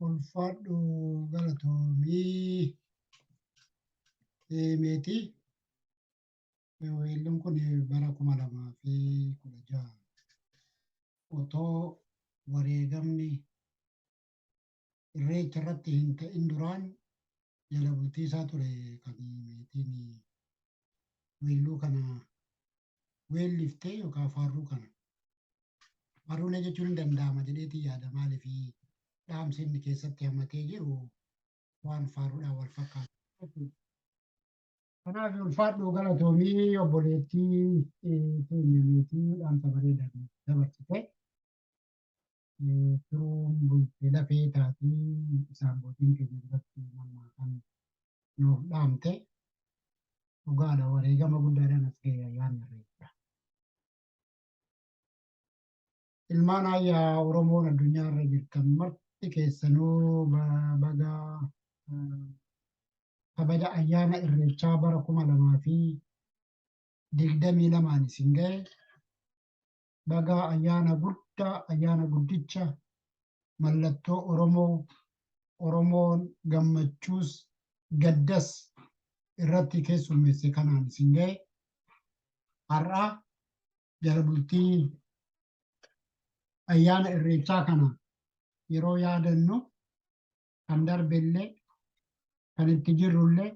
Ulfaadhu galatoomii meetii. Weelluun kun bara 2016 otoo wareegamni irreecha irratti hin ta'in duraan jala bultii isaa ture kan meetiin weelluu kana weelliftee yookaan faarruu kana. Faarruulee jechuun hin danda'ama jedheetii yaada, maaliif dhaamsi inni keessatti hammatee jiru waan faarruudhaan wal fakkaatu. Kanaaf ulfaadhu galatoomii obboleettii keenya meetii, dhaamsa bareedaa dabarsite. Turuun bultee lafee taatii isaan bootiin keenya biratti mammaa kan nuuf dhaamte. Dhugaadha, wareegama guddaadhaan as ga'e ayyaanni irreechaa. Ilmaan ayyaa Oromoon addunyaa irra jirtan marti keessanuu baga kabaja ayyaana irreechaa bara 2022n isin ga'e. Baga ayyaana guddaa, ayyaana guddicha mallattoo Oromoo, Oromoon gammachuus gaddas irratti keessummeesse kanaan isin ga'e. Har'a jala bultii ayyaana irreechaa kana yeroo yaadannu, kan darbellee, kan itti jirrullee,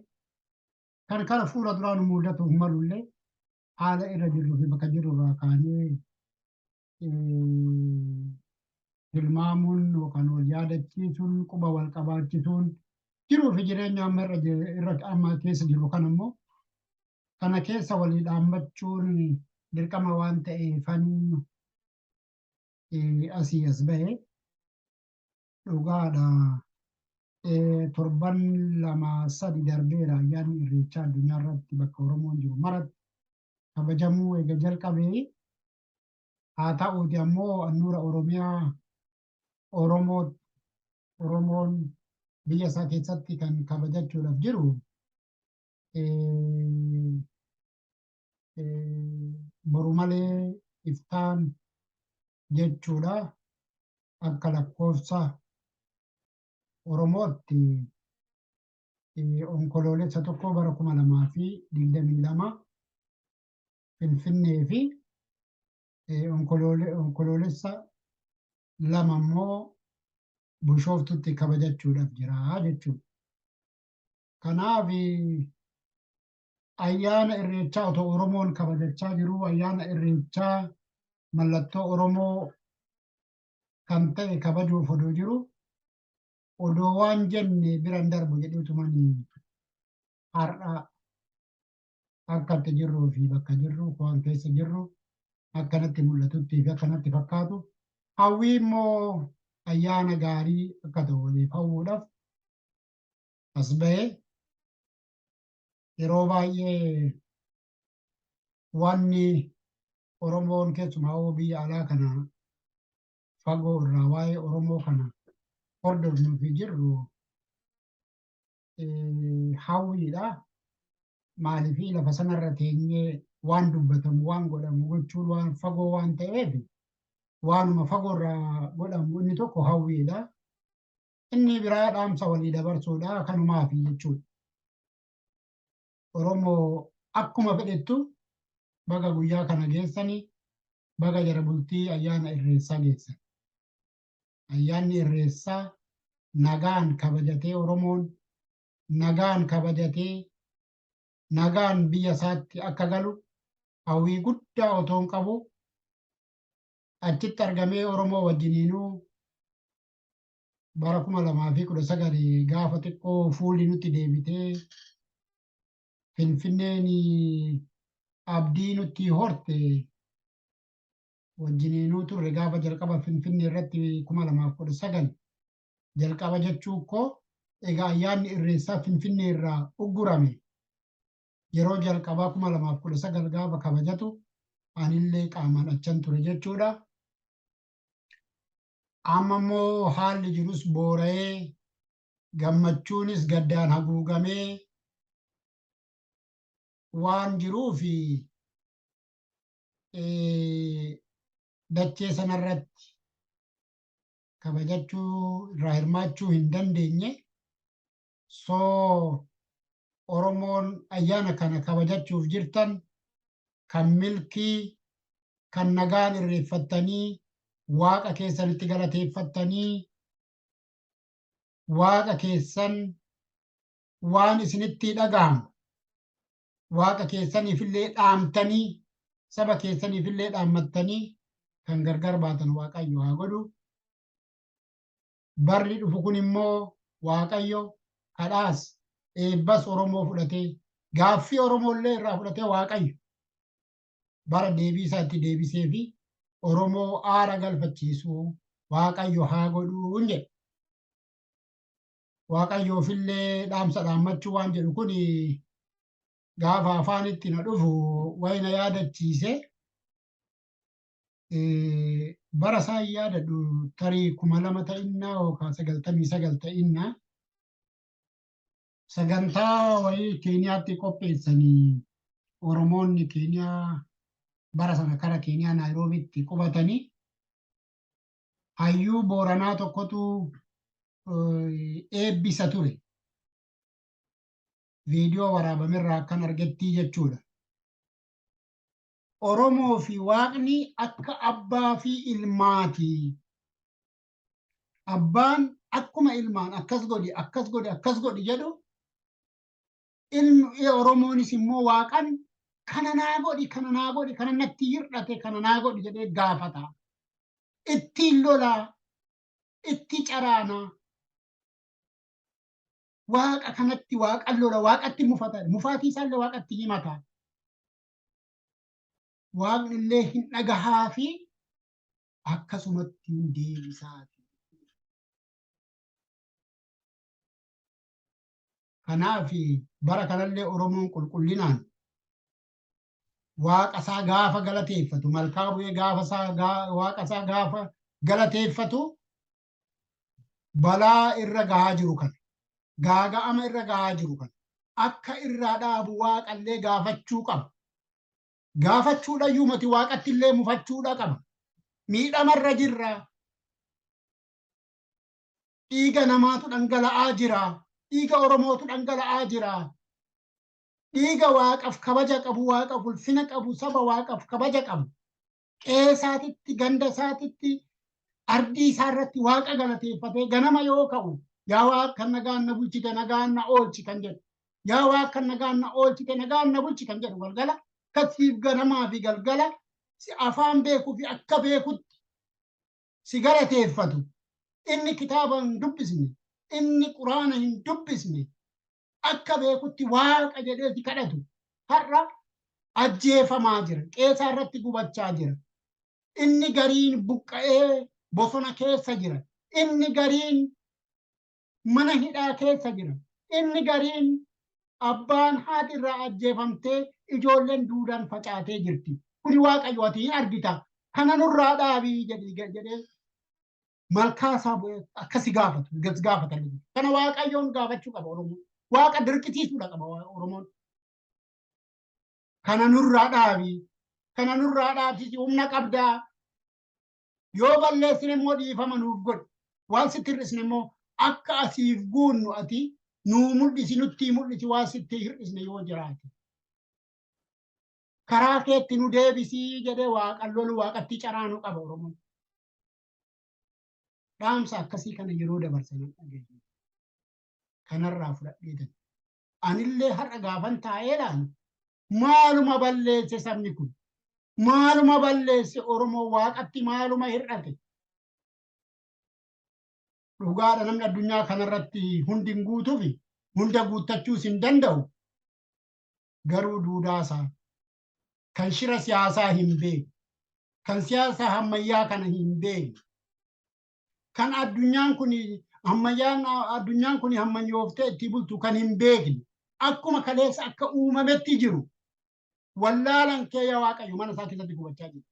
kan kana fuula duraa nu mul'atuuf malullee, haala irra jirru fi bakka jirru irraa kaanee tilmaamuun yookaan wal yaadachiisuun, quba wal qabaachisuun, jiruu fi jireenya amma irra amma keessa jirru kan immoo kana keessa walii dhaammachuun dirqama waan ta'eefanii asii as bahe. Dhugaadha. Torban 2-3 darbeera ayyaanni irreechaa addunyaa irratti bakka Oromoon jiru maratti kabajamuu eega jalqabee. Haa ta'uuti ammoo handhuura Oromiyaa Oromoo, Oromoon biyya isaa keessatti kan kabajachuudhaaf jiru boru malee iftaan jechuudha. Akka lakkoofsa Oromootti Onkoloolessa 1 bara 2022 Finfinnee fi Onkoloolessa 2 immoo Bishooftutti kabajachuudhaaf jira jechuudha. Kanaaf ayyaana Irreechaa otoo Oromoon kabajachaa jiruu, ayyaana Irreechaa mallattoo Oromoo kan ta'e kabajuuf odoo jiru, odoo waan jenne biran darbu jedheetumani har'a akka itti jirruu fi bakka jirru waan keessa jirru akkanatti mul'atuttii fi akkanatti fakkaatu, hawwii immoo ayyaana gaarii akka ta'u waliif hawwuudhaaf as ba'e. Yeroo baay'ee wanni Oromoon keessumaa biyya alaa kana fagoo irraa waa'ee Oromoo kana hordofnuu fi jirru hawwiidha. Maaliif lafa sanarra teenyee waan dubbatamu, waan godhamu gochuun waan fagoo waan ta'eef, waanuma fagoo irraa godhamu inni tokko hawwiidha. Inni biraa dhaamsa walii dabarsuudha, kanumaaf jechuudha. Oromoo akkuma fedhettu baga guyyaa kana geessanii, baga jara bultii ayyaana Irreessaa geessan. Ayyaanni Irreessaa nagaan kabajatee, Oromoon nagaan kabajatee nagaan biyya isaatti akka galu hawwii guddaa otoo hin qabu, achitti argamee Oromoo wajjiniinuu bara 2019 gaafa xiqqoo fuulli nutti deebitee Finfinneen abdii nutti horte wajjiniinuu turre. Gaafa jalqaba Finfinnee irratti 2019 jalqaba jechuu koo, egaa ayyaanni Irreessaa Finfinnee irraa uggurame yeroo jalqabaa 2019 gaafa kabajatu anillee qaamaan achan ture jechuudha. Amma immoo haalli jirus boora'ee, gammachuunis gaddaan haguugamee waan jiruufi dachee sanarratti kabajachuu irraa hirmaachuu hin dandeenye. Soo Oromoon ayyaana kana kabajachuuf jirtan, kan milkii, kan nagaan irreeffattanii Waaqa keessanitti galateeffattanii, Waaqa keessan waan isinitti dhaga'amu Waaqa keessaniifillee dhaamtanii, saba keessaniifillee dhaammattanii kan gargar baatan Waaqayyo haa godhu. Barri dhufu kun immoo Waaqayyo kadhaas eebbas Oromoo fudhatee, gaaffii Oromoo illee irraa fudhatee, Waaqayyo bara deebii isaatti deebisee fi Oromoo aara galfachiisu Waaqayyo haa godhuu jedha. Waaqayyoofillee dhaamsa dhaammachuu waan jedhu kun gaafa afaanitti na dhufu wayina yaadachiise. Bara isaa hin yaadadhu, tarii 2000 ta'innaa yookaan 99 ta'innaa, sagantaa wayii Keeniyaatti qopheessanii, Oromoonni Keeniyaa bara sana kara Keeniyaa Naayiroobiitti qubatanii, hayyuu Booranaa tokkotu eebbisa ture. Viidiyoo waraabamerraa akkan argettii jechuudha. Oromoo fi Waaqni akka abbaa fi ilmaati. Abbaan akkuma ilmaan akkas godhi, akkas godhi, akkas godhi jedhu, ilmi Oromoonis immoo Waaqan kana naa godhi, kana naa godhi, kana natti hir'ate, kana naa godhi jedhee gaafata. Ittiin lolaa, itti caraanaa. Waaqa kanatti Waaqan lola, Waaqatti mufata, mufaatii isaallee Waaqatti himata. Waaqni illee hin dhagahaa fi akkasumatti hin deebisaati. Kanaaf bara kanallee Oromoon qulqullinaan Waaqa isaa gaafa galateeffatu, malkaa bu'ee gaafa isaa Waaqa isaa gaafa galateeffatu, balaa irra gahaa jiru kana, gaaga'ama irra gahaa jiru kana akka irraa dhaabu Waaqallee gaafachuu qaba. Gaafachuudhayyuu mati, Waaqatti illee mufachuudha qaba. Miidhamarra jirra. Dhiiga namaatu dhangala'aa jira. Dhiiga Oromootu dhangala'aa jira. Dhiiga Waaqaaf kabaja qabu, Waaqaaf ulfina qabu, saba Waaqaaf kabaja qabu. Qe'ee isaatitti, ganda isaatitti, Ardii isaa irratti waaqa galateeffatee ganama yoo ka'u yaa waaqa kan nagaan na bulchite nagaan na oolchi kan jedhu. Yaa waaqa kan nagaan na oolchite nagaan na bulchi kan jedhu galgala kasiif ganamaa fi galgala si afaan beekuu fi akka beekutti si galateeffatu. Inni kitaaba hin dubbisne, inni quraana hin dubbisne akka beekutti waaqa jedhee si kadhatu. Har'a ajjeefamaa jira, qeesaa irratti gubachaa jira. Inni gariin buqqa'ee bosona keessa jira. Inni gariin mana hidhaa keessa jira. Inni gariin abbaan haati irraa ajjeefamtee ijoolleen duudaan facaatee jirti. Kuni Waaqayyo ati hin argita. Kana nurraa dhaabii jedhee malkaa isaa bu'ee akkasi gaafatu. Gad gaafatan. Kana Waaqayyoon gaafachuu qaba Oromoon. Waaqa dirqisiisuudha qaba Oromoon. Kana nurraa dhaabii. Kana nurraa dhaabsisi humna qabdaa. Yoo balleessine immoo dhiifama nuuf godhi. Waan sitti hir'isne immoo akka asiif guunnu ati nuu mul'isi nutti mul'isi waan sitti hir'isne yoo jiraate. Karaa keetti nu deebisii jedhee waaqan lolu waaqatti caraanuu qaba Oromoon. Dhaamsa akkasii kana yeroo dabarsan dhageenya. Kanarraa fudhadheetan. Anillee har'a gaafan taa'ee ilaalu maaluma balleesse sabni kun? Maaluma balleesse Oromoo waaqatti maaluma hir'ate? Dhugaadha namni addunyaa kanarratti hundi hin guutuufi hunda guuttachuus hin danda'u. Garuu duudaasaa kan shira siyaasaa hin beekne, kan siyaasa ammayyaa kana hin beekne, kan addunyaan kun ammayyaan addunyaan kun ammayyooftee itti bultu kan hin beekne, akkuma kaleessa akka uumametti jiru wallaalan kee yaa Waaqayyo mana isaa keessatti gubachaa jiru.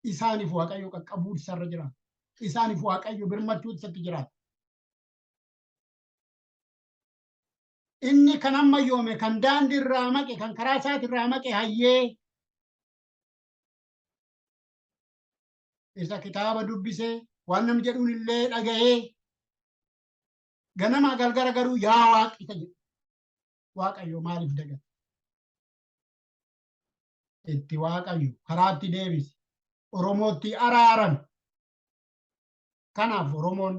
Isaaniif Waaqayyo qaqqabuu isarra jiraata. Isaaniif Waaqayyo birmachuu isatti jiraata. Inni kan ammayyoome kan daandii irraa maqe kan karaa isaati irraa maqe hayyee isa kitaaba dubbisee waan namni jedhuun illee dhaga'ee ganamaa galgala garuu yaa Waaqi isa jedhu. Waaqayyo maaliif dagata? Itti Waaqayyo karaatti deebisi. Oromootti araarame. Kanaaf Oromoon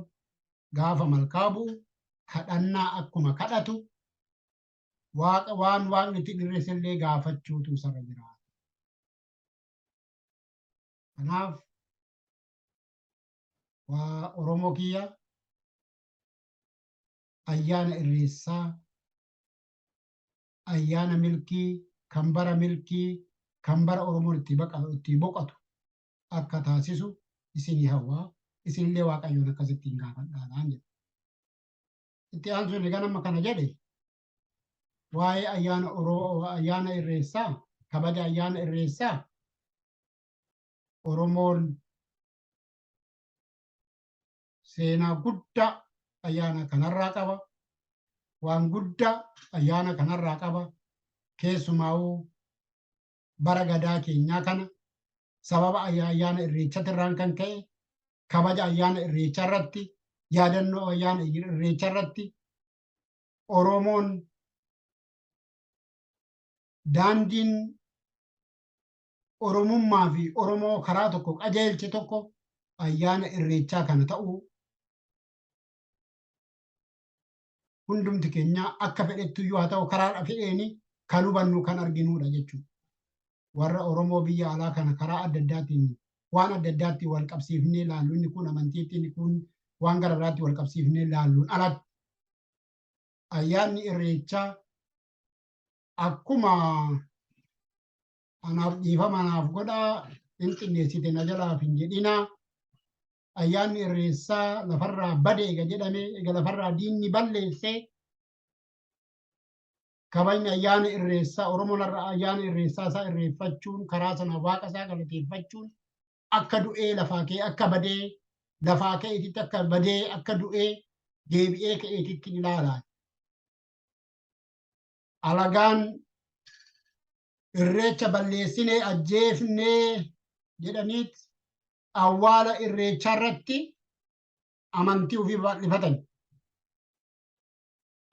gaafa malkaa bu'u kadhannaa akkuma kadhatu waaqa waan waaqni itti dhirresse illee gaafachuutu isarra jiraata. Kanaaf waa Oromoo kiyya ayyaana irreessaa ayyaana milkii kan bara milkii kan bara Oromoon itti boqotu akka taasisu isinii hawwaa isinillee Waaqayyoon akkasittiin gaafadhaadhaan jedha. Itti aansuun egaa nama kana jedhe waa'ee ayyaana ayyaana irreessaa kabaja ayyaana irreessaa Oromoon seenaa guddaa ayyaana kanarraa qaba. Waan guddaa ayyaana kanarraa qaba. Keessumaa'uu bara gadaa keenyaa kana sababa ayyaana irreechatirraan kan ka'e kabaja ayyaana irreechaa irratti yaadannoo ayyaana irreechaa irratti Oromoon daandiin Oromummaa fi Oromoo karaa tokko qajeelche tokko ayyaana irreechaa kana ta'uu hundumti keenya akka fedhettu iyyuu haa ta'u karaa fedheeni kan hubannu kan arginudha jechuudha. Warra Oromoo biyya alaa kana karaa adda addaatiin waan adda addaatti wal qabsiifnee ilaallu inni kun amantiitti inni kun waan gara biraatti wal qabsiifnee ilaalluun alatti ayyaanni irreechaa akkuma anaaf dhiifama anaaf godhaa hin xinneessite na jalaaf hin jedhinaa ayyaanni irreessaa lafarraa bade ega jedhame ega lafarraa diinni balleesse kabajni ayyaana irreessaa Oromoon har'a ayyaana irreessaa isaa irreeffachuun karaa sana waaqa isaa galateeffachuun akka du'ee lafaa ka'ee akka badee lafaa ka'eetitti akka badee akka du'ee deebi'ee ka'eetitti ilaala. Alagaan irreecha balleessinee ajjeefnee jedhaniit awwaala irreechaa irratti amantii ofii bal'ifatan.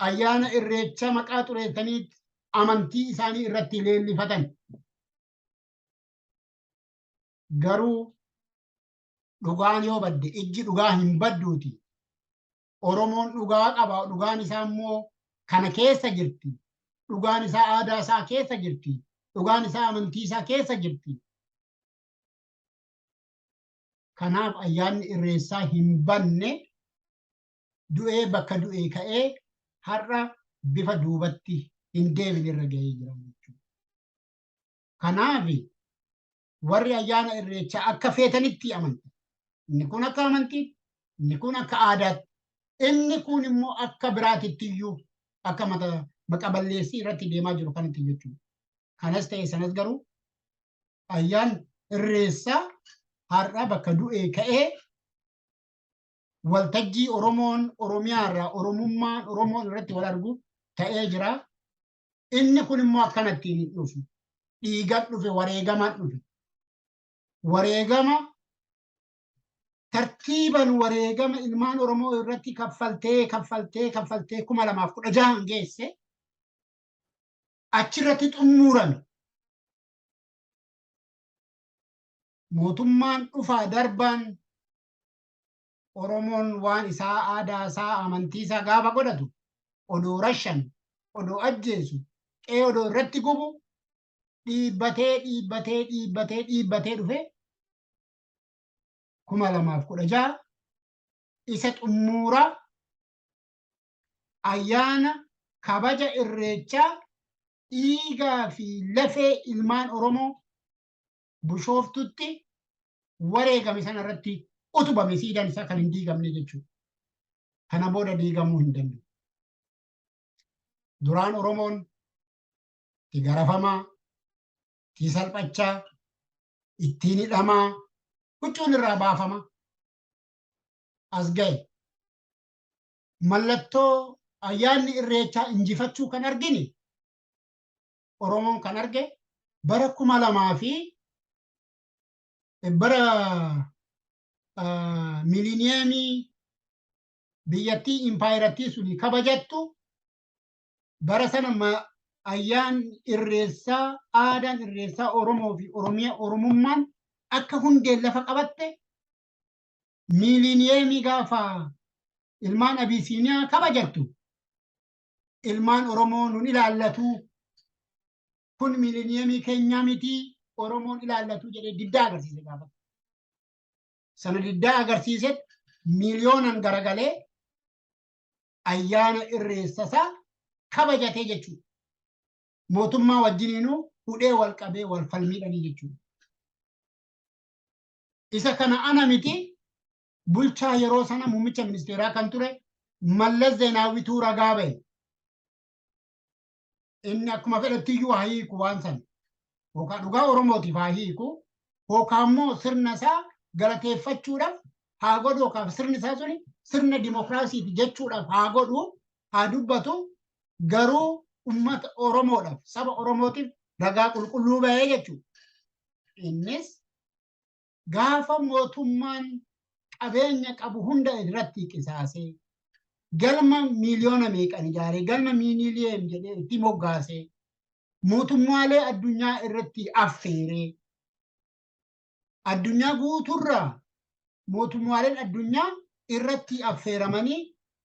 Ayyaana irreechaa maqaa xureessaniit amantii isaanii irratti leellifatan. Garuu Dhugaan yoo badde ijji dhugaa hin badduuti. Oromoon dhugaa qaba. Dhugaan isaa immoo kana keessa jirti. Dhugaan isaa aadaa isaa keessa jirti. Dhugaan isaa amantii isaa keessa jirti. Kanaaf ayyaanni irreessaa hin banne, du'ee bakka du'ee ka'ee har'a bifa duubatti hin deebine irra ga'ee jira jechuudha. Kanaaf warri ayyaana irreechaa akka feetanitti amanta. Inni kun akka amantiitti, inni kun akka aadaatti, inni kun immoo akka biraatitti iyyuu akka maqa balleessii irratti deemaa jiru kanatti jechuudha. Kanas ta'e sanas garuu ayyaan irreessaa har'a bakka du'ee ka'ee waltajjii Oromoon Oromiyaa irraa Oromummaan Oromoon irratti wal argu ta'ee jira. Inni kun immoo akkanattiin hin dhufu. Dhiigan dhufe, wareegamaan dhufe. Wareegama tartiiban wareegama ilmaan Oromoo irratti kaffaltee kaffaltee kaffaltee 2016 geesse achirratti xumurame. Mootummaan dhufaa darbaan Oromoon waan isaa, aadaa isaa, amantii isaa gaafa godhatu odoo rashan, odoo ajjeesu, qe'ee odoo irratti gubu dhiibbatee dhiibbatee dhiibbatee dhiibbatee dhufe 2016 isa xumuraa ayyaana kabaja irreechaa dhiigaa fi lafee ilmaan Oromoo Bushooftutti wareegame sana irratti utubame siidaan isaa kan hin diigamne jechuudha. Kana booda diigamuu hin danda'u. Duraan Oromoon itti garafamaa, itti salphachaa, ittiin hidhamaa, huccuun irraa baafama as ga'e. Mallattoo ayyaanni irreechaa injifachuu kan argine Oromoon kan arge bara 2000 fi bara miliniyeemii biyyattii impaayirattii suni kabajattu bara sana ayyaan irreessaa, aadaan irreessaa Oromoo fi Oromiyaa Oromummaan akka hundeen lafa qabatte miliniyeemii gaafa ilmaan Abisiiniyaa kabajattu ilmaan Oromoo nun ilaallatu, kun miliniyeemii keenyaa miti, Oromoon ilaallatu jedhee diddaa agarsiise gaafa. Sana diddaa agarsiise miiliyoonan garagalee ayyaana irreessasaa kabajatee jechuudha. Mootummaa wajjiniinuu hudhee wal qabee wal falmiidhanii jechuudha. Isa kana ana miti, bulchaa yeroo sana muummicha ministeeraa kan ture Mallas Zeenaawwituu ragaa bahe. Inni akkuma fedhetti iyyuu haa hiiku waan sana. Yookaan dhugaa Oromootiif haa hiiku, yookaan immoo sirna isaa galateeffachuudhaaf haa godhu, yookaan sirni isaa suni sirna dimokiraasiiti jechuudhaaf haa godhu, haa dubbatu, garuu uummata Oromoodhaaf, saba Oromootiif ragaa qulqulluu bahee jechuudha. Innis gaafa mootummaan qabeenya qabu hunda irratti qisaasee galma miiliyoona meeqan ijaaree galma miiliyoon jedhee itti moggaasee mootummaalee addunyaa irratti affeeree addunyaa guuturraa mootummaaleen addunyaa irratti affeeramanii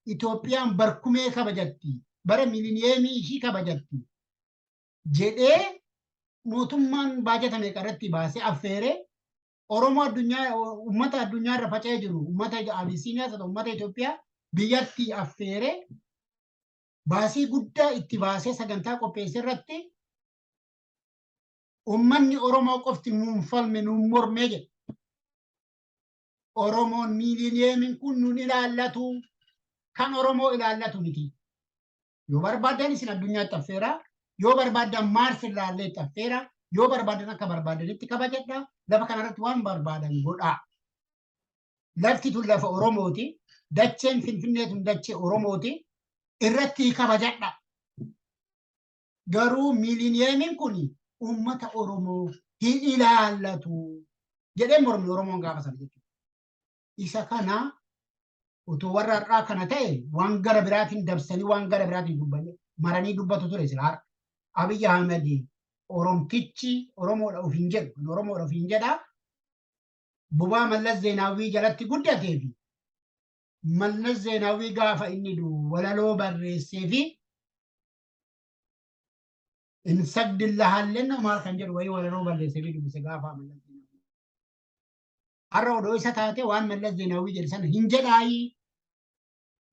Itoophiyaan barkumee kabajatti, bara miliniyeemii ishii kabajatti jedhee mootummaan baajata meeqa irratti baasee affeeree Oromoo addunyaa, uummata addunyaa irra faca'ee jiru, uummata Abisiiniyaas haa ta'u uummata Itoophiyaa biyyatti affeeree baasii guddaa itti baasee sagantaa qopheesse irratti uummanni Oromoo qofti nuun falme, nuun mormee jedhe. Oromoon miilineemiin kun nun ilaallatu, kan Oromoo ilaallatu miti. Yoo barbaadan isin addunyaatti affeeraa, yoo barbaadan Maars irraallee itti affeeraa, yoo barbaadan akka barbaadanitti kabajadhaa, lafa kanarratti waan barbaadan godhaa. Lafti tun lafa Oromooti, dacheen Finfinnee tun dachee Oromooti, irratti kabajadha. Garuu miilineemiin kun uummata Oromoo hin ilaallatu jedhee mormi Oromoon gaafa sana jechuudha. Isa kana utuu warra har'aa kana ta'e waan gara biraatiin dabsanii waan gara biraatiin dubbanne maranii dubbatu ture sila har'a. Abiy Ahmed Oromtichi Oromoodha ofiin jedhu, Oromoodha ofiin jedha. Bobaa Mallas Zeenaawwii jalatti guddatee fi Mallas Zeenaawwii gaafa inni du'u walaloo barreessee fi "Insagdillahaalleen" maal kan jedhu wayii walaloo barreessee fi dubbise gaafa Mallas Zeenaawwii. Har'a odoo isa taate waan Mallas Zeenaawwii jedhe sana hin jedhaayii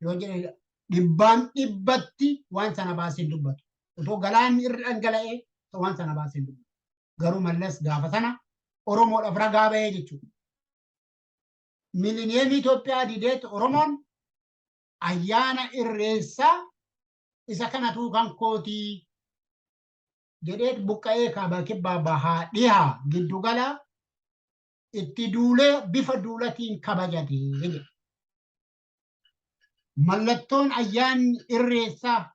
yoo jedhe, dhibbaan dhibbatti waan sana baasee hin dubbatu. Otoo galaanni irra dhangala'ee waan sana baasee hin dubbatu. Garuu Mallas gaafa sana Oromoodhaaf ragaa bahee jechuudha. Miliniyeemii Itoophiyaa dideetti Oromoon ayyaana Irreessaa isa kanatu kan kootii jedhee buqqa'ee kaaba, kibbaa, bahaa, dhihaa, giddugala itti duulee bifa duulatiin kabajate jedhe. Mallattoon ayyaanni Irreessaa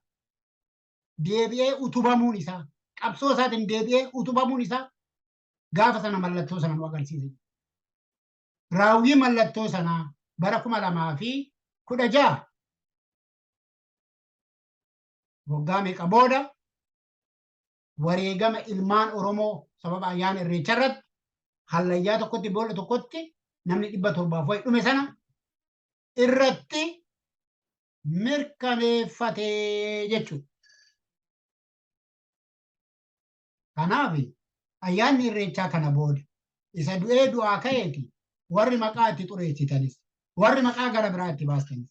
deebi'ee utubamuun isaa, qabsoo isaatiin deebi'ee utubamuun isaa, gaafa sana mallattoo sana nu agarsiise. Raawwii mallattoo sanaa bara 2016, waggaa meeqa booda, wareegama ilmaan Oromoo sababa ayyaana Irreechaa irratti hallayyaa tokkotti, boolla tokkotti namni 700f wayi dhume sana irratti mirkaneeffatee jechuudha. Kanaaf ayyaanni Irreechaa kana booda isa du'ee du'aa ka'eeti. Warri maqaa itti xureessitanis, warri maqaa gara biraa itti baastanis,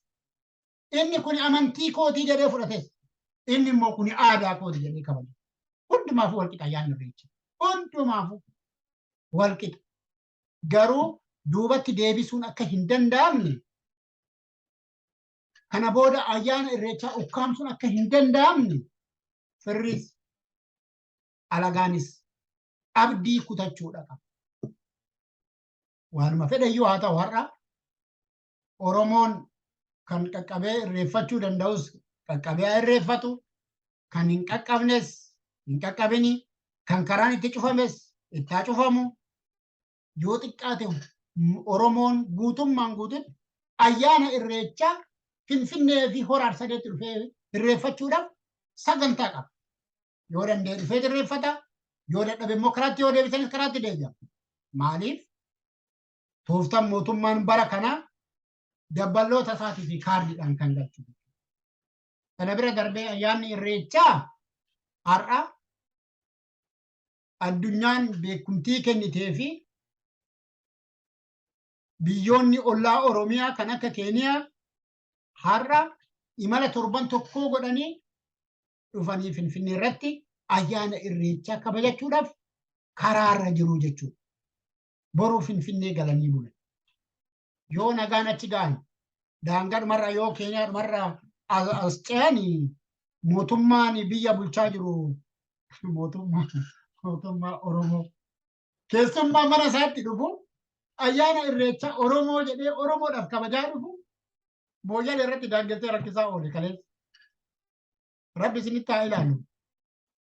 inni kun amantii kootii jedhee fudhates, inni immoo kun aadaa kooti jedhee kabaja. Hundumaafuu walqixa ayyaanni Irreechaa. Hundumaafuu walqixa. Garuu duubatti deebisuun akka hin danda'amne, kana booda ayyaana Irreechaa ukkaamsuun akka hin danda'amne, firris alagaanis abdii kutachuudha qaba. Waanuma fedheyyuu haa ta'u, har'a Oromoon kan qaqqabee irreeffachuu danda'us qaqqabee haa irreeffatu, kan hin qaqqabnes hin qaqqabini, kan karaan itti cufames itti haa cufamu. Yoo xiqqaate Oromoon guutummaan guututti ayyaana Irreechaa Finfinnee fi Hora Arsadeetti dhufee irreeffachuudhaaf sagantaa qaba. Yoo danda'e dhufee irreeffata, yoo dadhabe immoo karaatti yoo deebisanis karaatti deebi'a. Maaliif? Tooftaan mootummaan bara kanaa dabballoota isaatii fi kaardiidhaan kan galchu. Kana bira darbee ayyaanni Irreechaa har'a addunyaan beekumtii kennitee fi biyyoonni ollaa Oromiyaa kan akka Keeniyaa har'a imala torban tokkoo godhanii dhufanii Finfinnee irratti ayyaana Irreechaa kabajachuudhaaf karaarra jiru jechuudha. Boruu Finfinnee galanii bulan. Yoo nagaan achi ga'an, daangaadhumarraa yoo Keeniyaadhumarraa as ce'an, mootummaan biyya bulchaa jiru, mootummaa Oromoo, keessummaa mana isaatti dhufu, ayyaana Irreechaa Oromoo jedhee Oromoodhaaf kabajaa dhufu Mooyyalee irratti daangessee rakkisaa oole kaleessa. Rabbi isinitti haa ilaalu.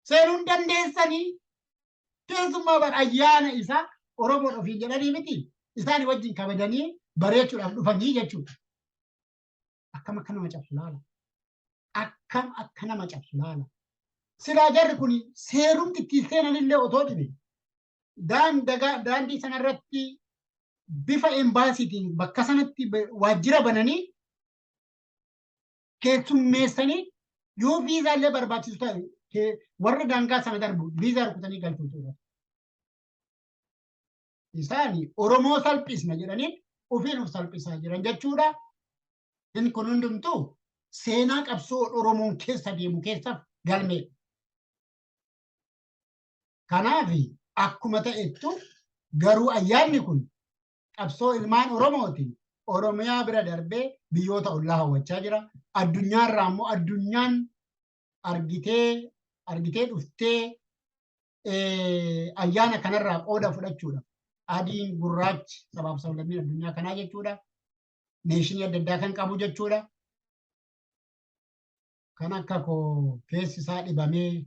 Seenuun dandeessanii keessummaa bar ayyaana isaa Oromoon ofiin jedhanii miti isaan wajjin kabajanii bareechuudhaaf dhufanii jechuudha. Akkam akka nama cabsu laala. Akkam akka nama cabsu laala. Silaa jarri kun seerumti ittiin seenanillee otoo dhibe, daandii sanarratti bifa embaasiitiin bakka sanatti waajjira bananii keessummeessanii, yoo viizaa illee barbaachisu ta'e, warra daangaa sana darbu viizaa rukutanii galchuutu irratti. Isaan Oromoo salphisna jedhanii ofiin of salphisaa jiran jechuudha. Inni kun hundumtuu seenaa qabsoo Oromoon keessa deemu keessa galmeedha. Kanaaf akkuma ta'ettu garuu ayyaanni kun qabsoo ilmaan Oromootiin Oromiyaa bira darbee biyyoota ollaa hawwachaa jira. Addunyaarraa immoo addunyaan argitee argitee dhuftee ayyaana kanarraa qooda fudhachuudha. Adiin, gurraachi, sabaaf sablammiin addunyaa kanaa jechuudha. Nation adda addaa kan qabu jechuudha. Kan akka koo keessi isaa dhibamee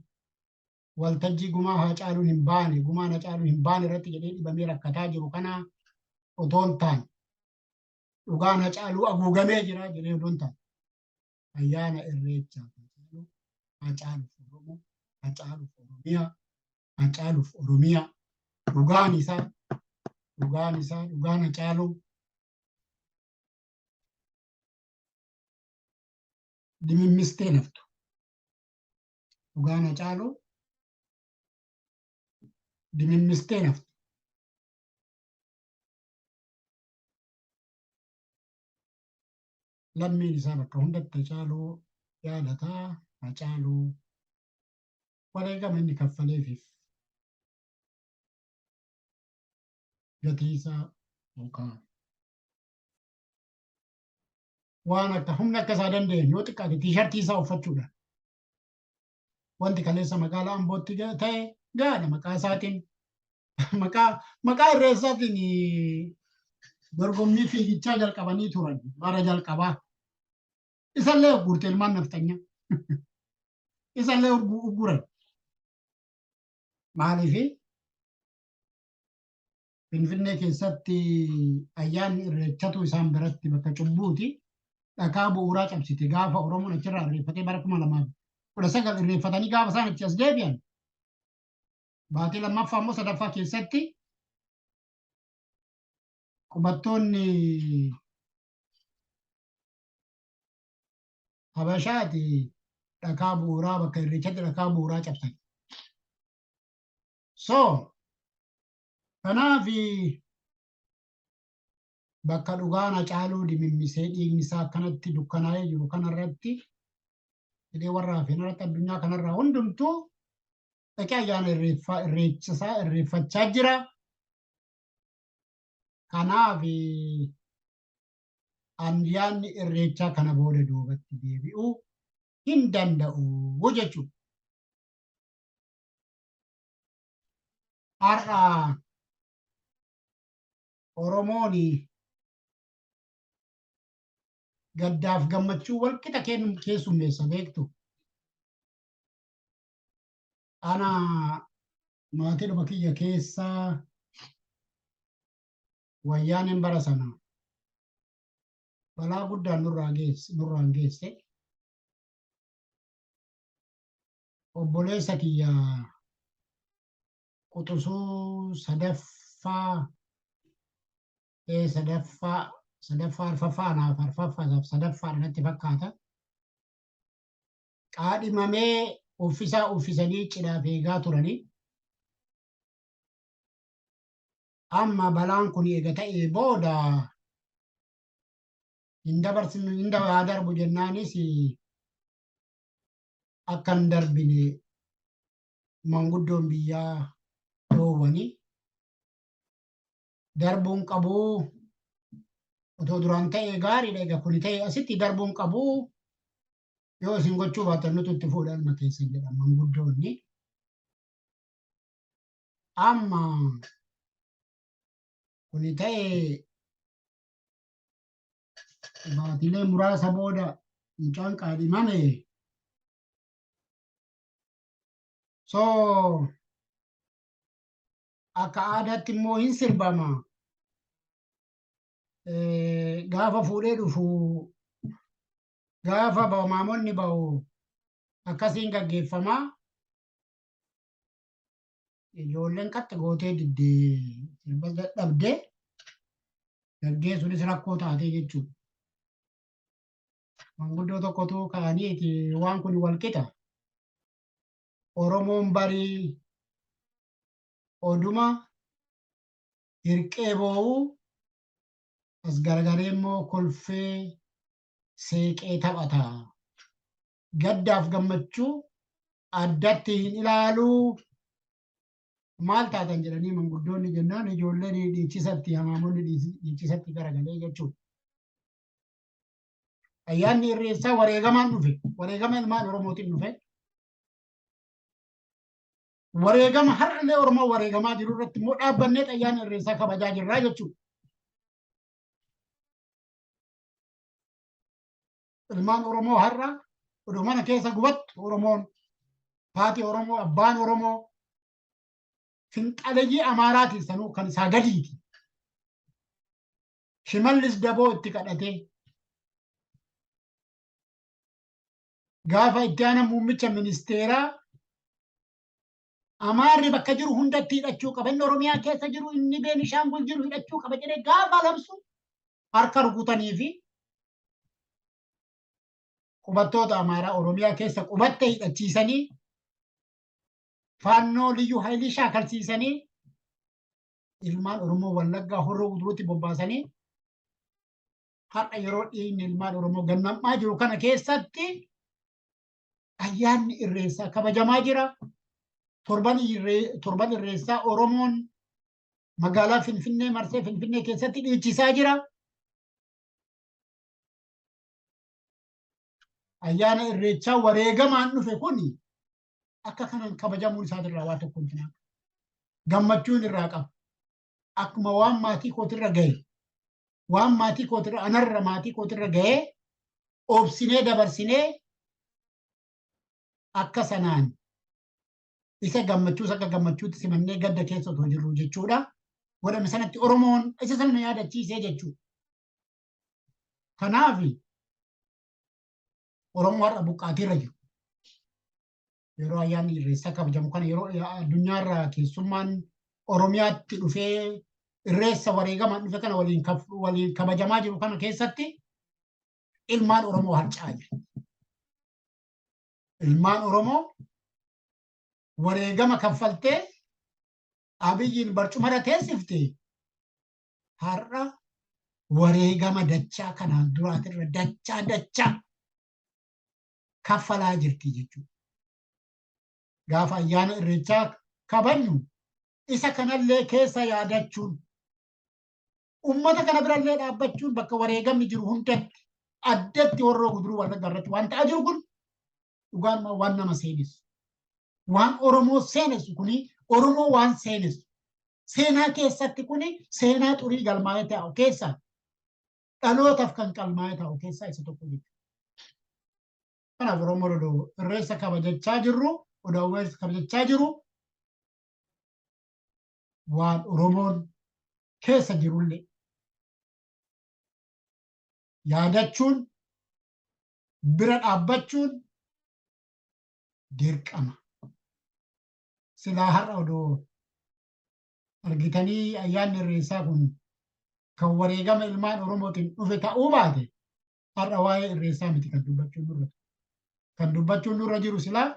waltajjii gumaa Haacaaluun hin baane, gumaan Haacaaluun hin baane irratti jedhee dhibamee rakkataa jiru kana otoo hin taane, dhugaan Haacaaluu haguugamee jira jedhee otoo hin taane, ayyaana Irreechaa Haacaaluu, Haacaaluuf Oromoo, Haacaaluuf Oromiyaa, Haacaaluuf Oromiyaa, dhugaan isaa Dhugaan isaa, dhugaan Hacaaluu dimimmistee naftu. Dhugaan Hacaaluu dimimmistee naftu. Lammiin isaa bakka hundatti Hacaaluu yaadataa. Hacaaluu wareegama inni kaffaleefiif gatii isaa yookaan waan akka humna akka isaa danda'een yoo xiqqaate tiishartii isaa uffachuudha. Wanti kaleessa magaalaa Ambootti ta'e gaadha maqaa isaatiin, maqaa irreessaatiin dorgommii fiigichaa jalqabanii turan bara jalqabaa. Isallee uggurte ilmaan nafxanyaa. Isallee ugguran. Maaliifi Finfinnee keessatti ayyaanni irreechatu isaan biratti bakka cubbuuti. Dhakaa bu'uuraa cabsite gaafa Oromoon achirraa irreeffatee bara 2019 irreeffatanii gaafa isaan achi as deebi'an. Baatii lammaffaa immoo sadaffaa keessatti qubattoonni Habashaati dhakaa bu'uuraa bakka irreechatti dhakaa bu'uuraa cabsan. So kanaaf bakka dhugaan Hacaaluu dimimmisee dhiigni isaa akkanatti dukkanaa'ee jiru kanarratti jedhee warra hafeen irratti addunyaa kanarraa hundumtuu dhaqee ayyaana irreechisaa irreeffachaa jira. Kanaaf ayyaanni irreechaa kana booda duubatti deebi'uu hin danda'u jechuudha. Har'a Oromoon gaddaaf gammachuu walqixa keessummeessa beektu. Ana maatiidhuma kiyya keessaa wayyaaneen bara sana balaa guddaan nurraan geesse. Obboleessa kiyya quxusuu sadaffaa, sadaffaa sadaffaa arfaffaa, anaaf arfaffaa sadaffaa natti fakkaata. Qaadhimamee uffisaa uffisanii cidhaaf eegaa turanii. Amma balaan kun eega ta'ee booda hin dabarsinu, hin darbu jennaanis akka hin darbine manguddoon biyyaa dhoowwanii, darbuun qabuu, otoo duraan ta'e gaariidha, egaa kuni ta'e asitti darbuun qabuu, yoo isin gochuu baatan nutu itti fuudha ilma keessan jedhan manguddoonni. Amma kuni ta'e baatilee muraasa booda mucaan qaadhimame. So akka aadaatti immoo hin sirbama. Gaafa fuudhee dhufu, gaafa maamonni ba'u akkasiin gaggeeffamaa. Ijoolleen qaxxi gootee diddee sirba dadhabdee gaggeessuunis rakkoo taatee jechuudha. Manguddoo tokkotu ka'aniiti waan kun wal qixa. Oromoon barii oduma hirqee boo'uu as garagaree immoo kolfee seeqee taphata. Gaddaaf gammachuu addatti hin ilaaluu, maal taatan jedhanii manguddoonni jennaan ijoolleen dhiichisatti, hamaamonni dhiichisatti garagalee jechuudha. Ayyaanni irreessaa wareegamaan dhufe. Wareegama ilmaan Oromootiin dhufe. Wareegama har'allee Oromoo wareegamaa jiru irratti immoo dhaabbannee ayyaana irreessaa kabajaa jirraa jechuudha. Ilmaan Oromoo har'a odoo mana keessa gubattu Oromoon, haati Oromoo, abbaan Oromoo finxaleyyii Amaaraatiin sanuu kan isaa gadiiti. Shimallis daboo itti kadhatee gaafa itti aanaa muummicha ministeeraa Amaarri bakka jiru hundatti hidhachuu qaba. Inni Oromiyaa keessa jiru, inni Beenishaangul jiru hidhachuu qaba jedhee gaafa labsu harka rukutanii fi qubattoota Amaaraa Oromiyaa keessa qubatte hidhachiisanii, Faannoo Liyyuu Haayilii shaakalsiisanii, ilmaan Oromoo Wallaggaa Horroo Guduruutti bobbaasanii, har'a yeroo dhiigni ilmaan Oromoo gannam'aa jiru kana keessatti ayyaanni Irreessaa kabajamaa jira. Torban Irreessaa Oromoon magaalaa Finfinnee marsee Finfinnee keessatti dhiichisaa jira. Ayyaana Irreechaa wareegamaan dhufe kuni akka kanaan kabajamuun isaatirraa waa tokko hin cinaa. Gammachuun irraa qaba. Akkuma waan maatii kootirra gahe, waan maatii kootirra, anarra maatii kootirra gahee obsinee dabarsinee, akka sanaan isa gammachuus akka gammachuutti simannee gadda keessa otoo jirru jechuudha. Godhame sanatti Oromoon isa sana yaadachiisee jechuudha. Kanaaf Oromoo har'a buqqaatiirra jiru. Yeroo ayyaanni Irreessaa kabajamu kana, yeroo addunyaarraa keessummaan Oromiyaatti dhufee Irreessa wareegamaan dhufe kana waliin kabajamaa jiru kana keessatti ilmaan Oromoo harca'aa jiru. Ilmaan Oromoo wareegama kaffaltee Abiyyiin barcumarra teessifte har'a wareegama dachaa kanaan duraatirra dachaa dachaa kaffalaa jirti jechuudha. Gaafa ayyaana Irreechaa kabajnu isa kanallee keessa yaadachuun, ummata kana birallee dhaabbachuun, bakka wareegamni jiru hundatti, addatti Horroo Guduruu Wallaggaa irratti waan ta'aa jiru kun dhugaan waan nama seenessu. Waan Oromoo seenessu kuni, Oromoo waan seenessu. Seenaa keessatti kuni seenaa xurii galmaa'ee taa'u keessaa, dhalootaaf kan qalmaa'ee taa'u keessaa isa tokko jechuudha. Kanaaf Oromoo odoo Irreessa kabajachaa jirru, odoo Irreessa kabajachaa jiru, waan Oromoon keessa jirullee yaadachuun, bira dhaabbachuun dirqama. Silaa har'a odoo argitanii ayyaanni Irreessaa kun kan wareegama ilmaan Oromootiin dhufe ta'uu baate, har'a waa'ee Irreessaa miti kan dubbachuun nurra. Kan dubbachuun nurra jiru silaa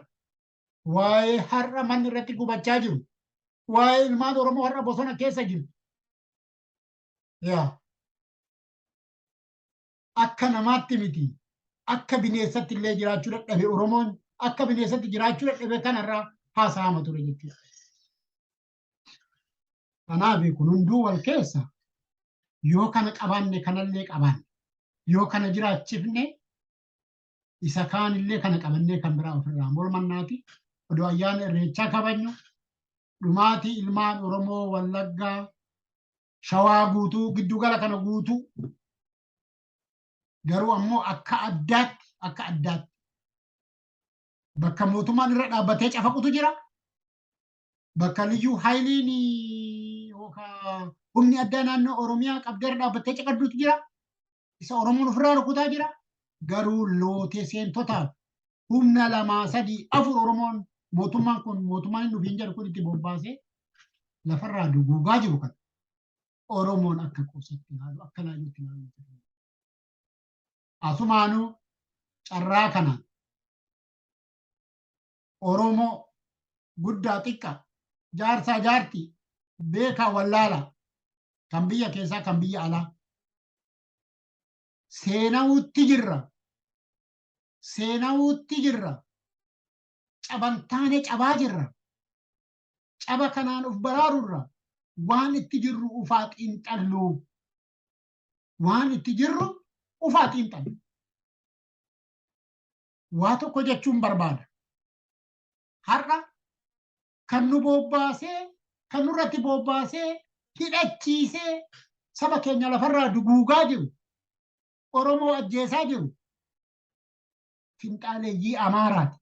waa'ee har'a manni irratti gubachaa jiru, waa'ee ilmaan Oromoo har'a bosona keessa jiru. Yaa akka namaatti miti, akka bineensatti illee jiraachuu dadhabe Oromoon, akka bineensatti jiraachuu dadhabe kanarraa haasa'ama ture jechuudha. Kanaaf kun hunduu wal keessa yoo kana qabaanne, kanallee qabaanne, yoo kana jiraachifne, isa kaanillee kana qabannee kan biraa ofirraa mormannaati. Odoo ayyaana Irreechaa kabajnu dhumaatii ilmaan Oromoo Wallaggaa, Shawaa guutuu, giddugala kana guutuu, garuu ammoo akka addaatti bakka mootummaan irra dhaabbatee cafaqutu jira. Bakka liyyuu haayiliin yookaan humni addaa naannoo Oromiyaa qabdee irra dhaabbattee caqadduutu jira. Isa Oromoon ofirraa rukutaa jira. Garuu lootee seentotaaf humna lamaa, sadii, afur Oromoon mootummaan kun, mootummaan inni ofiin jedhu kun itti bobbaasee lafarraa duguugaa jiru kana Oromoon akka qosatti ilaalu, akka laayyootti ilaalu. Asumaanuu carraa kanaan Oromoo guddaa xiqqaa, jaarsaa jaartii, beekaa wallaalaa, kan biyya keessaa, kan biyya alaa, seenawutti jirra. Seenawutti jirra. Cabantaane cabaa jirra. Caba kanaan uf baraarurra waan itti jirru ufaa xiinxallu. Waan itti jirru ufaa xiinxallu. Waa tokko jechuun barbaada. Har'a kan nu bobbaasee, kan nurratti bobbaasee hidhachiisee saba keenya lafarraa duguugaa jiru, Oromoo ajjeesaa jiru, finxaaleeyyii Amaaraati.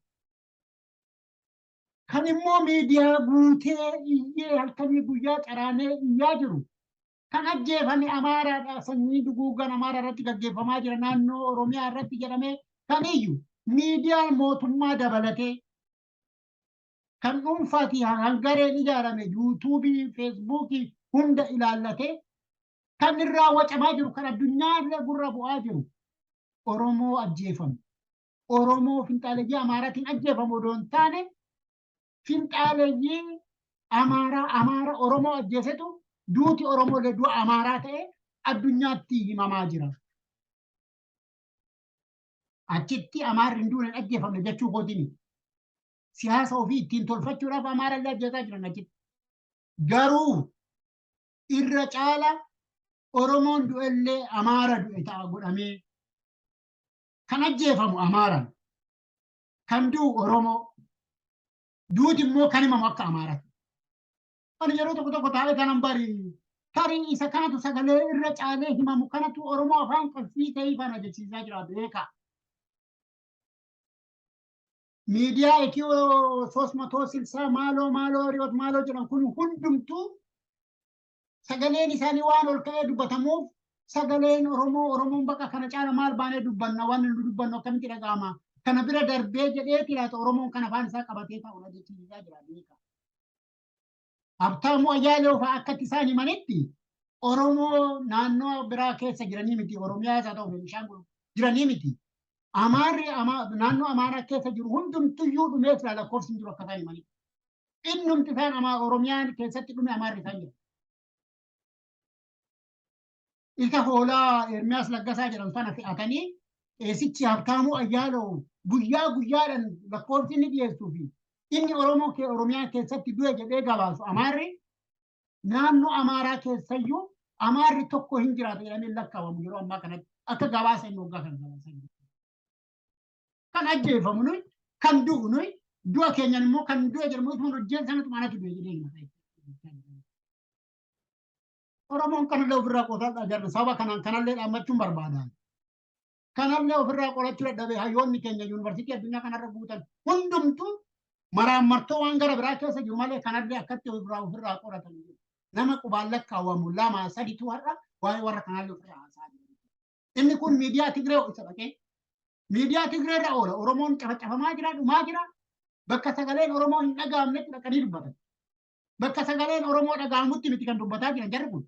Kan immoo miidiyaa guutee iyyee halkanii guyyaa caraanee iyyaa jiru, kan ajjeefame Amaaraadha, sanyii duguuggaan Amaaraa irratti gaggeeffamaa jira naannoo Oromiyaa irratti jedhamee kan iyyu miidiyaan mootummaa dabalatee Kan dhuunfaatii hangareen ijaarame yuutuubii, feesbuukii hunda ilaallatee kan irraa wacamaa jiru, kan addunyaa illee gurra bu'aa jiru, Oromoo ajjeefamu. Oromoo finxaaleyyii Amaaraatiin ajjeefamu odoo hin taane, finxaaleyyii Amaaraa Amaara Oromoo ajjeesetu duuti Oromoo illee du'a Amaaraa ta'e addunyaatti himamaa jira. Achitti Amaarri hin duune, hin ajjeefamne jechuu kooti miti. Siyaasa ofii ittiin tolfachuudhaaf Amaara illee ajjeesaa jiran achitti. Garuu irra caala Oromoon du'ellee Amaara du'e ta'a godhamee, kan ajjeefamu Amaaraan, kan du'u Oromoo, duuti immoo kan himamu akka Amaaraatti. Ani yeroo tokko tokko taa'ee kanan bari, tarii isa kanatu sagalee irra caalee himamu kanatu Oromoo afaan qabsii ta'ii kana jechisiisaa jira, beeka. Miidiyaa Itiyoo 360 maaloo maaloo Riyoot maaloo jedhan kun hundumtuu sagaleen isaanii waan ol ka'ee dubbatamuuf, sagaleen Oromoo, Oromoon bakka kana caala maal baanee dubbanna, waan nu dubbannu akkamitti dhaga'ama kana bira darbee jedheeti laata Oromoon kan afaan isaa qabatee taa'u na jechisiisaa jira, beeka. Habtaamuu Ayyaalew fa'aa akkatti isaan himanitti Oromoo naannoo biraa keessa jiranii miti, Oromiyaas haa ta'u Beenishaangul jiranii miti. Amaarri naannoo Amaaraa keessa jiru hundumtuyyuu dhumee silaa lakkoofsi hin jiru akka isaan himanitti. Innumti isaan ama Oromiyaan keessatti dhume Amaarri isaan jiru. Isa hoolaa Ermiyaas Laggasaa jedhamu sana fe'atanii qeesichi Habtaamuu Ayyaalew guyyaa guyyaadhaan lakkoofsi inni dhiyeessuu fi inni Oromoo kee Oromiyaa keessatti du'e jedhee gabaasu, Amaarri naannoo Amaaraa keessayyuu Amaarri tokko hin jiraatu jedhamee lakkaa'amu yeroo ammaa kanatti akka gabaasa inni waggaa kana gabaasaa jiru. Kan ajjeefamu nuyi, kan du'u nuyi, du'a keenyan immoo kan du'e jedhamu ituma hojjeen sanatu anatu du'e jedhee himata. Oromoon kanallee ofirraa qotaadhaa jarna, sababa kanaan kanallee dhaammachuun barbaadan. Kanallee ofirraa qolachuu dadhabee hayyoonni keenya yuunivarsiitii addunyaa kanarra guutan hundumtuu maraammartoo waan gara biraa keessa jiru malee kanallee akkatti ofirraa qoratan jiru. Nama qubaan lakkaawwamu lama saditu har'a waa'ee warra kanallee ofirraa haasaa jiru. Inni kun miidiyaa Tigree isa dhaqee miidiyaa Tigree irra oola. Oromoon cafacafamaa jira, dhumaa jira. Bakka sagaleen Oromoo hin dhaga'amnetti dhaqanii dubbatan. Bakka sagaleen Oromoo dhaga'amutti miti kan dubbataa jiran jarri kun.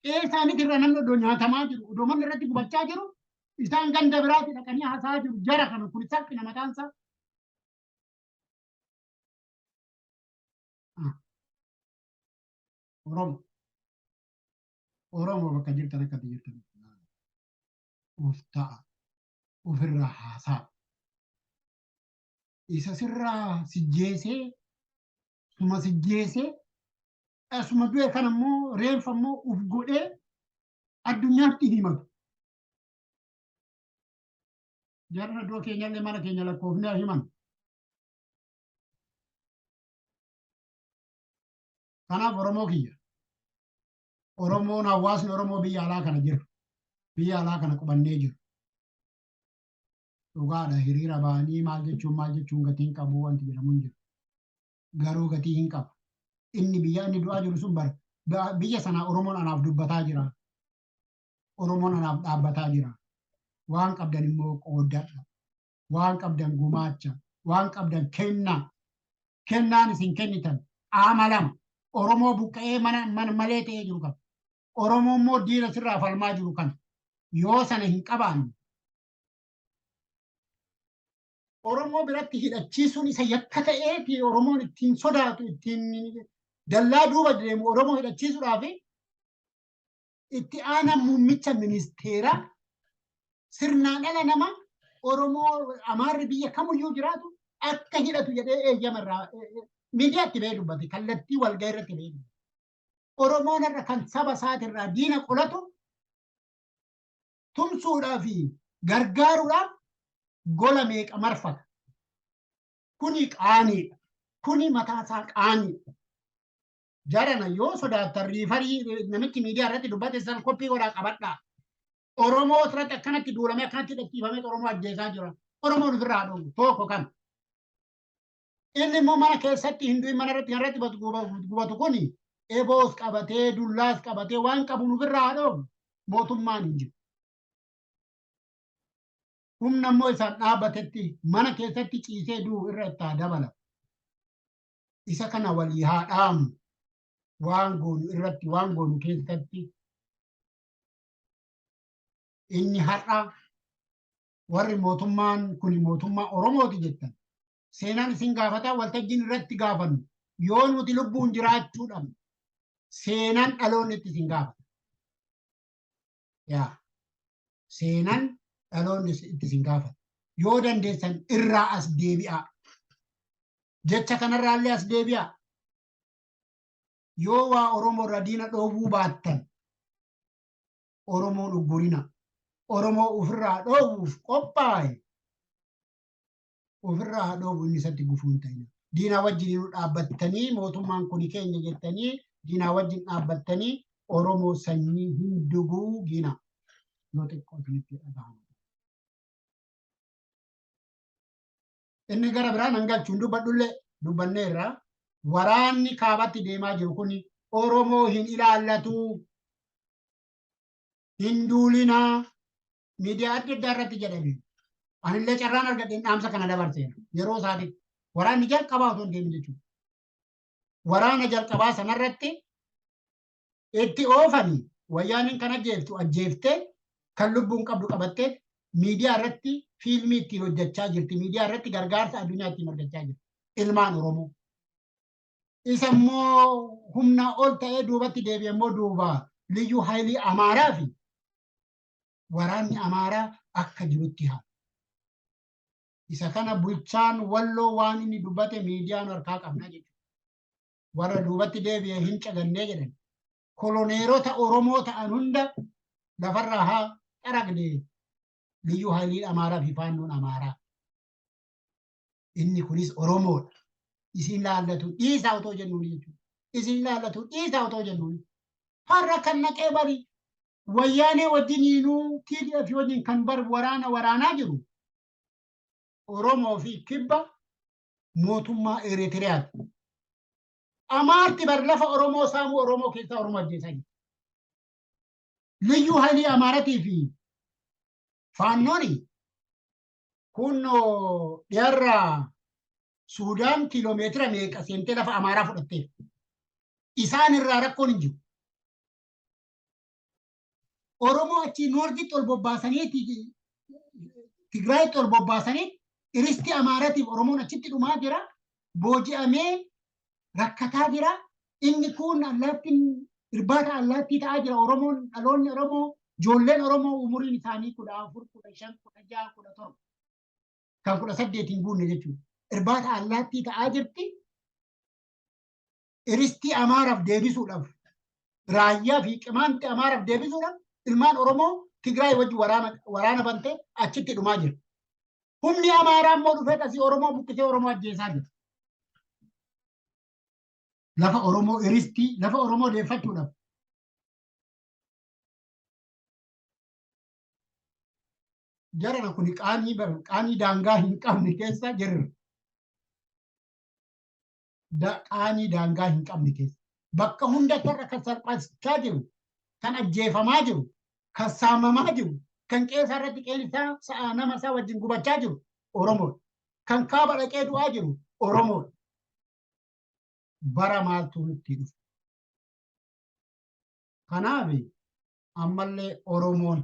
Qe'ee isaaniitti irra namni odoo nyaatamaa jiru, odoo manni irratti gubachaa jiru, isaan ganda biraatti dhaqanii haasa'aa jiru. Jara kana kun salphina mataan isaa. Oromoo. Oromoo bakka jirtan akka jirtan of ta'a, ofirraa haasaa. Isa sirraa sijjeesee, suma sijjeesee, asuma du'e kana immoo reenfa immoo uf godhee addunyaatti himatu. Jarra du'a keenyallee mana keenya lakkoofnee himan. Kanaaf Oromoo kiyya. Oromoon, hawaasni Oromoo biyya alaa kana jiru. Biyya alaa kana qubannee jiru. Dhugaadha, hiriira ba'anii maal jechuun maal jechuun gatiin qabu wanti jedhamu hin jiru. Garuu gatii hin qabu. Inni biyya inni du'aa jiru sun bara biyya sanaa Oromoon anaaf dubbataa jira. Oromoon anaaf dhaabbataa jira. Waan qabdan immoo qooddadha. Waan qabdan gumaacha. Waan qabdan kennaa. Kennaan isin kennitan qaama lama. Oromoo buqqa'ee mana malee ta'ee jiru kana. Oromoo immoo diina sirraa falmaa jiru kana. Yoo sana hin qabaanne, Oromoo biratti hidhachiisuun isa yakka ta'eeti, Oromoon ittiin sodaatu, ittiin dallaa duuba deemu, Oromoo hidhachiisuudhaaf itti aanaa muummicha ministeeraa sirnaan dhala nama Oromoo Amaarri biyya kamuyyuu jiraatu akka hidhatu jedhee eeyyama irraa miidiyaatti ba'ee dubbate, kallattii walga'ii irratti ba'ee dubbate. Oromoon irra kan saba isaatirraa diina qolatu tumsuudhaa fi gargaaruudhaaf gola meeqa marfata. Kuni qaaniidha. Kuni mataa isaa qaaniidha. Jarana yoo sodaattan riifarii namichi miidiyaa irratti dubbate san koppii godhaa qabadhaa. Oromoo irratti akkanatti duulamee, akkanatti hidhachiifamee Oromoo ajjeesaa jira. Oromoon ofirraa dhowwu tokko kana. Inni immoo mana keessatti hin du'in, mana irratti kan irratti gubatu kuni eboos qabatee, dullaas qabatee, waan qabuun ofirraa dhowwu mootummaan hin jiru. Humna immoo isaan dhaabbatetti mana keessatti ciisee du'u irra itti haa dabalamu. Isa kana walii haa dhaamu. Waan goonu irratti, waan goonu keessatti, inni har'a warri mootummaan kun mootummaa Oromooti jettan, seenaan isin gaafataa. Waltajjiin irratti gaafannu, yoo nuti lubbuun jiraachuu dhabne, seenaan dhaloonni itti isin gaafata. Yaa seenaan dhaloonni itti isin gaafata. Yoo dandeessan irraa as deebi'aa. Jecha kanarraallee as deebi'aa. Yoo waa Oromoo irraa diina dhoowwuu baattan, Oromoon uggurina. Oromoo ofirraa dhoowwuuf qophaa'e ofirraa dhoowwu, inni isatti gufuu hin ta'ina. Diinaa wajjin dhaabbattanii, mootummaan kun keenya jettanii diinaa wajjin dhaabbattanii Oromoo sanyii hin duguugina. Yoo xiqqoo isinitti dhaga'ama. Inni gara biraan hangalchuun dubbadhullee dubbanneerra, waraanni kaabatti deemaa jiru kun Oromoo hin ilaallatu. Hin duulinaa miidiyaa adda addaa irratti jedhame. Anillee carraan argadheen dhaamsa kana dabarseera. Yeroo isaatitti waraanni jalqabaa otoo hin deemin jechuudha. Waraana jalqabaa sanarratti itti oofanii wayyaaniin kan ajjeeftu ajjeeftee, kan lubbuun qabdu qabattee miidiyaa irratti fiilmii ittiin hojjechaa jirti. Miidiyaa irratti gargaarsa addunyaa ittiin argachaa jirti. Ilmaan Oromoo. Isa immoo humnaa ol ta'ee duubatti deebi'e immoo duuba liyyuu haayilii Amaaraa fi waraanni Amaaraa akka jirutti haa. Isa kana bulchaan Walloo waan inni dubbate miidiyaan harkaa qabna jechuudha. Warra duubatti deebi'e hin cagannee jedhan. Koloneerota Oromoo ta'an hunda lafarraa haa xaragne liyyuu haayiliin Amaaraa fi faannoon Amaaraa. Inni kunis Oromoodha. Isin laallatu dhiisaa otoo jennuun jechuudha. Isin laallatu dhiisaa otoo jennuun. Har'a kan naqee bari wayyaanee wajjiniinuu TDF wajjin kan bar waraana waraanaa jiru Oromoo fi kibba mootummaa Eritiriyaati. Amaarti bar lafa Oromoo saamuu, Oromoo keessaa Oromoo ajjeesaa jiru. Liyyuu haayilii Amaaratii fi faannooni kunoo dhiyarraa Suudaan kiiloomeetira meeqa seentee lafa Amaaraa fudhatteef. Isaan irraa rakkoon hin jiru. Oromoo achii northitti ol bobbaasanii, Tigraayitti ol bobbaasanii, iristi Amaaratiif Oromoon achitti dhumaa jira. Booji'amee rakkataa jira. Inni kun allaattiin irbaata allaattii ta'aa jira. Oromoon, dhaloonni Oromoo, ijoolleen Oromoo umuriin isaanii 14, 15, 16, 17, kan 18 hin guunne jechuudha. Irbaata allaattii ta'aa jirti. Iristii Amaaraaf deebisuudhaaf, raayyaa fi qimaanti Amaaraaf deebisuudhaaf, ilmaan Oromoo Tigraay wajjin waraana bantee achitti dhumaa jira. Humni Amaaraa immoo dhufee asii Oromoo buqqisee Oromoo ajjeesaa jira. Lafa Oromoo, iristii lafa Oromoo deeffachuudhaaf. Jarana kun qaanii qaanii daangaa hin qabne keessa jirra. Qaanii daangaa hin qabne keessa. Bakka hundatti har'a kan salphachaa jiru, kan ajjeefamaa jiru, kan saamamaa jiru, kan qeesaa irratti qeen isaa sa'a nama isaa wajjin gubachaa jiru Oromoodha. Kan kaaba dhaqee du'aa jiru Oromoodha. Bara maaltu nutti dhufe? Kanaaf ammallee Oromoon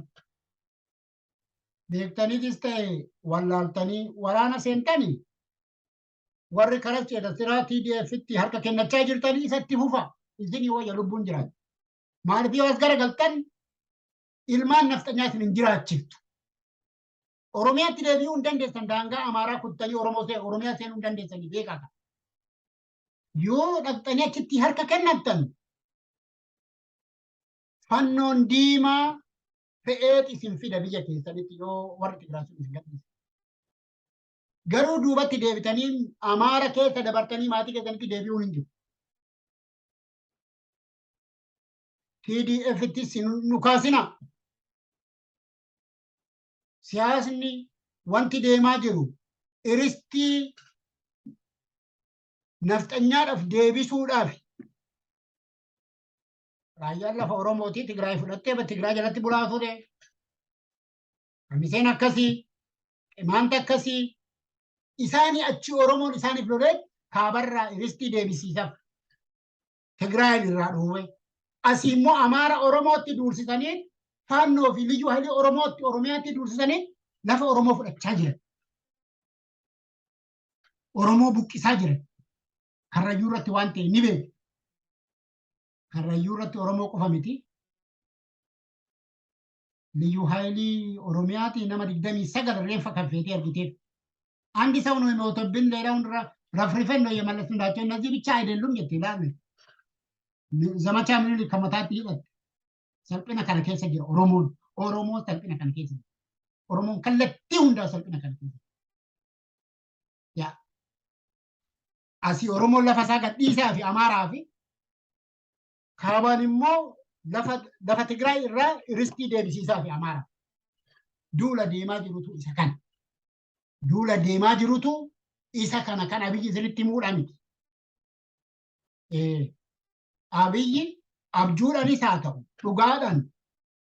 beektaniitis ta'e wallaaltanii waraana seentanii, warri karaa ceeta siraa TDF'tti harka kennachaa jirtanii, isatti fufa. Isinii wayya lubbuun jiraatu. Maaliif yoo as garagaltan ilmaan nafxanyaa isin hin jiraachiftu. Oromiyaatti deebi'uu hin dandeessan, daangaa Amaaraa kuttanii Oromoo Oromiyaa seenuu hin dandeessanii beekaa. Yoo dhaqxanii achitti harka kennattan, fannoon diimaa fe'eet isin fida biyya keessanitti, yoo warri Tigraay sun isin gadhiise. Garuu duubatti deebitanii Amaara keessa dabartanii maatii keessanitti deebi'uun hin jiru. TDF'ttis nu kaasina. Siyaasni wanti deemaa jiru iristii nafxanyaadhaaf deebisuudhaaf. Raayyaan lafa Oromootii Tigraay fudhattee Tigraay jalatti bulaa ture. Kamiseen akkasii, qimaanta akkasii, isaanii achi Oromoon isaaniif lolee Kaabarraa iristii deebisiisaaf Tigraayin irraa dhoowwe. Asii immoo Amaara Oromootti duulsisanii, Faannoo fi Liyyuu Hayilii Oromootti, Oromiyaatti duulsisanii lafa Oromoo fudhachaa jiran. Oromoo buqqisaa jiran. Karrayyuu irratti waan ta'e ni beeku. Karrayyuu irratti Oromoo qofa miti. Liyyuu Hayilii Oromiyaati nama 29 reenfa kan feetee argiteef. አንድ ሰው ነው የሞተብን፣ ሌላውን ረፍርፈን ነው የመለስንላቸው። እነዚህ ብቻ አይደሉም jette ilaali. ዘመቻ Minilik kan mataatti hidhatte. Salphina kana keessa jira Oromoon. Oromoon salphina kana keessa jira. Oromoon kallattii hundaa salphina kana keessa jira. Yaa. Asii Oromoon lafa isaa gadhiisaa fi Amaaraa fi kaabaan immoo lafa Tigraay irraa ristii deebisiisaa fi Amaaraa. Duula deemaa jirutu isa kana. Duula deemaa jirutu isa kana kan Abiyyi isinitti himuudha miti. Abiyyi abjuudhaanis haa ta'u dhugaadhaan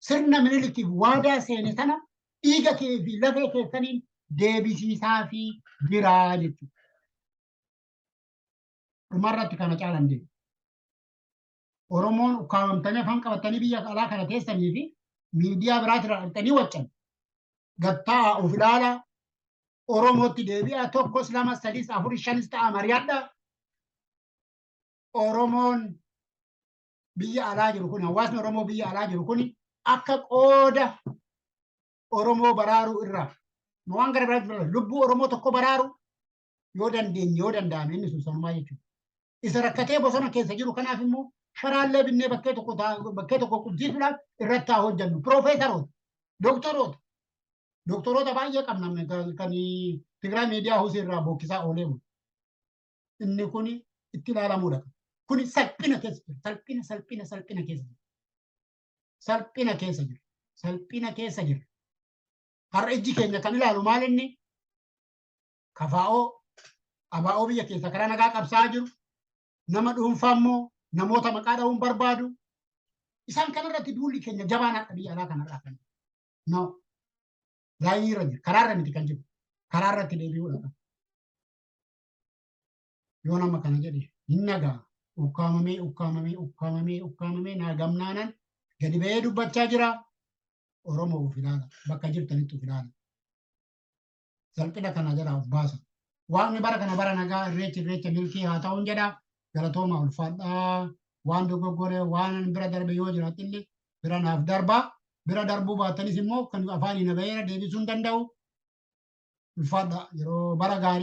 sirna Minilikiif waadaa seene sana dhiiga kee fi lafee keessaniin deebisiisaa fi jiraa jechuudha. Dhumarratti kana caalan deemu. Oromoon ukkaamamtanii afaan qabatanii biyya alaa kana teessanii fi miidiyaa biraatirraa dhaqxanii waccan. Gattaa of ilaalaa, Oromootti deebi'aa, tokkos, lama, sadis, afuris, shanis ta'a, mari'adhaa. Oromoon biyya alaa jiru kun, hawaasni Oromoo biyya alaa jiru kun, akka qooda Oromoo baraaruu irraa waan gara biraatti lubbuu Oromoo tokko baraaru yoo dandeenye, yoo danda'ame, inni sun sanumaa jechuudha. Isa rakkatee bosona keessa jiru kanaaf immoo sharaallee binnee bakkee tokko qubsiisuudhaaf irratti haa hojjennu. Piroofeesaroota, dooktoroota, dooktoroota baay'ee qabna kan Tigraay miidiyaa House irraa bookkisaa oolee bulu. Inni kun itti ilaalamuudha. Kuni salphina keessa jira. Salphina, salphina, salphina keessa jira. Salphina keessa jira. Salphina keessa jira. Har'a ijji keenya kan ilaalu maal inni? Kafaa'oo, abaa'oo biyya keessa karaa nagaa qabsaa'aa jiru. Nama dhuunfaa immoo namoota maqaa dha'uun barbaadu. Isaan kanarratti duulli keenya jabaan har'a biyya alaa kanarraa kan no. Laayinii irra jira. Karaarra miti kan jiru. Karaarratti deebi'uudha. Yoo nama kana jedhe hin nagaa. Ukkaamamee, ukkaamamee, ukkaamamee, ukkaamamee naa gamnaanan gadi ba'ee dubbachaa jira. Oromoo, of ilaala. Bakka jirtanitti of ilaala. Salphina kana jalaa of baasa. Waaqni bara kana bara nagaa, irreechi irreecha milkii haa ta'uun jedha. Galatooma, ulfaadhaa. Waan dogoggore, waan bira darbe yoo jiraate illee bira naaf darba. Bira darbuu baatanis immoo kan afaaniin ba'eera deebisuu hin danda'u. Ulfaadha, yeroo bara gaarii.